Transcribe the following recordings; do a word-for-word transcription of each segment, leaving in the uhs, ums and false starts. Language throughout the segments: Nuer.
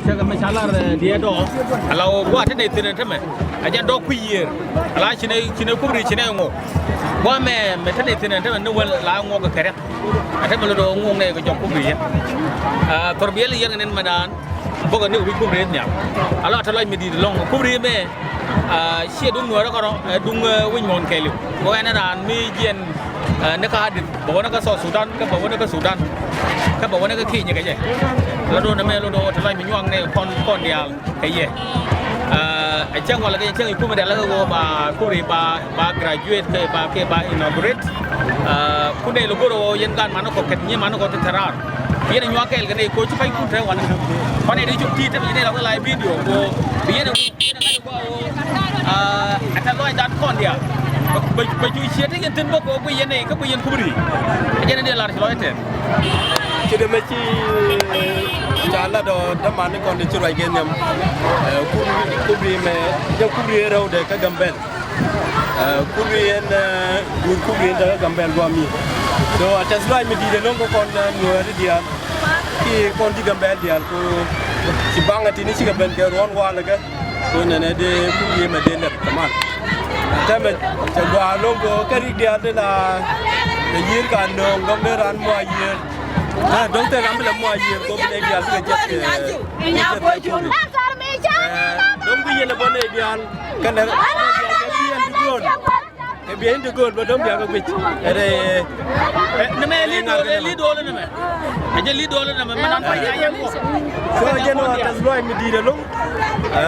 Cɛ kɛ mɛ ca lar, eh, diɛɛt ɔ. Ala wä gua̱a̱th te nɛy thi̱n ɛn tämɛ. A jɛn dɔ̱k kui̱ yiëër. Ala ci nɛy, ci nɛy kup ri̱i̱c ci nɛy ŋuɔk. Gua̱a̱th mɛ, mɛ te nɛy thi̱n ɛn tämɛ ni wä la ŋuɔk kɛ kɛ riɛk. Ɛ tämɛ lɔ dɔ̱k ŋuɔk nɛy kɛ jɔk kup ri̱i̱c ɛ. Ah, thɔrbiɛl yɛn kɛ nɛn mɛ daan. Bä kɛ ni kɛ wi̱c kup ri̱i̱c nhiam. Ala te lɔc mi di̱i̱t ɛlɔ̱ŋ. Kup ri̱i̱c mɛ, ah, ciɛ duŋ Nuäärä kärɔ̱, ɛ duŋ, eh, wi̱c muɔ̱ɔ̱n kɛɛliw. Kɛ ɣän ɛ raan mi jiɛn, eh, ni kä Adith, bɛ wä ni kä South Sudan, kä bɛ wä ni kä Sudan, kä bɛ wä ni kä Kenya kɛ jɛ. Lɔ do̱n ɛmɛ lɔ do̱n wä te lɔc mi nyuak nɛ kɔn, kɔn diaal kɛ yɛ. Eh, ɛ cäŋ walɛ kɛ cäŋ i̱ kumɛ diaal lɛ kɛ ɣöö ba kup ri̱i̱c ba, ba graduate kɛ ba, kɛ ba inaugurate. Eh, kun nɛy lɔ go̱r ɣöö yɛn gaat man ni kɔ kɛt nyi man ni kɔ te te raar. Yɛn ɛ nyuak kɛɛl kɛ nɛy koci pa̱ny kun te wanɛ. Kɔn nɛy di cop ti̱i̱t te bi nɛy la wä la video kɛ ɣöö bi yɛn ɛ Ɛ tɛ̈th lɔcdan kɔn diaal. Bɛ, bɛ, bɛ cu ciet ti yɛn thi̱n bä kɛ ɣöö guiy yɛn nɛy kä guiy yɛn kup ri̱i̱c. Ɛ jɛn in dee lar ci lɔc tɛth. Ci dee mɛ ci ca lat ɔ däman ni kɔn ti ci ruac kɛ nhiam. Ɛ, kup, kup ri̱i̱c mɛ, jɛ kup ri̱i̱c rɛwdɛ kä Gambɛl. Ɛ, kup ri̱i̱c ɛn, ɛ, guur kup ri̱i̱c in te kä Gambɛl gua̱a̱m mi. So, ɛ tɛ̈th lɔc mi di̱i̱t ɛlɔ̱ŋ kä kɔn, ɛ, Nuääri diaal. Kiɛ kɔn ti Gambɛl diaal kɛ ɣöö ci baŋ ɛ tin cikɛ ben kɛ ruɔ̱n walɛ kɛ. Kɛ ɣöö nɛnɛ dee kup ri̱i̱c mɛ dee lɛp kɛ mal. Tɛmɛ cɛ gɔaa lo̱ŋ kɛ ɣöö kɛ rik diaal dee la kɛ yiër ka nööŋ dɔ̱ŋ dee raan muac yiër. Ɛ dɔ̱ŋ thil ram bi lɛ muac yiër kɛ ɣöö bi nɛy diaal bikɛ jiɛth kɛ, bikɛ jiɛth kɛ kup ri̱i̱c. Ɛ dɔ̱ŋ bi yɛn ɛ bä nɛy diaal kɛnɛ nɛy diaal kɛ bi yɛn ti gööl. Kɛ biɛ in ti gööl bä dɔ̱ŋ biakɛ guic. Ɛ rɛ. Ɛ, nɛmɛ ɛ li̱t do̱l, ɛ li̱t do̱l nɛmɛ. Ɛ jɛ li̱t do̱l nɛmɛ, mɛ nan kɔc nya yɛn kuɔ. So, jɛn ɔ tɛ̈th lɔc mi di̱i̱t ɛlɔ̱ŋ. Ɛ,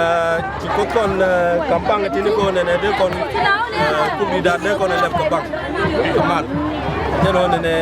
ci Kuoth kɔn, ɛ, ka̱m baŋ ɛ tin kɔn ɛn ɛ dee kɔn, ɛ, kup ri̱i̱cdan dee kɔn ɛ lɛp kɛ baŋ. Kɛ mal. Jɛn ɔ nɛnɛ.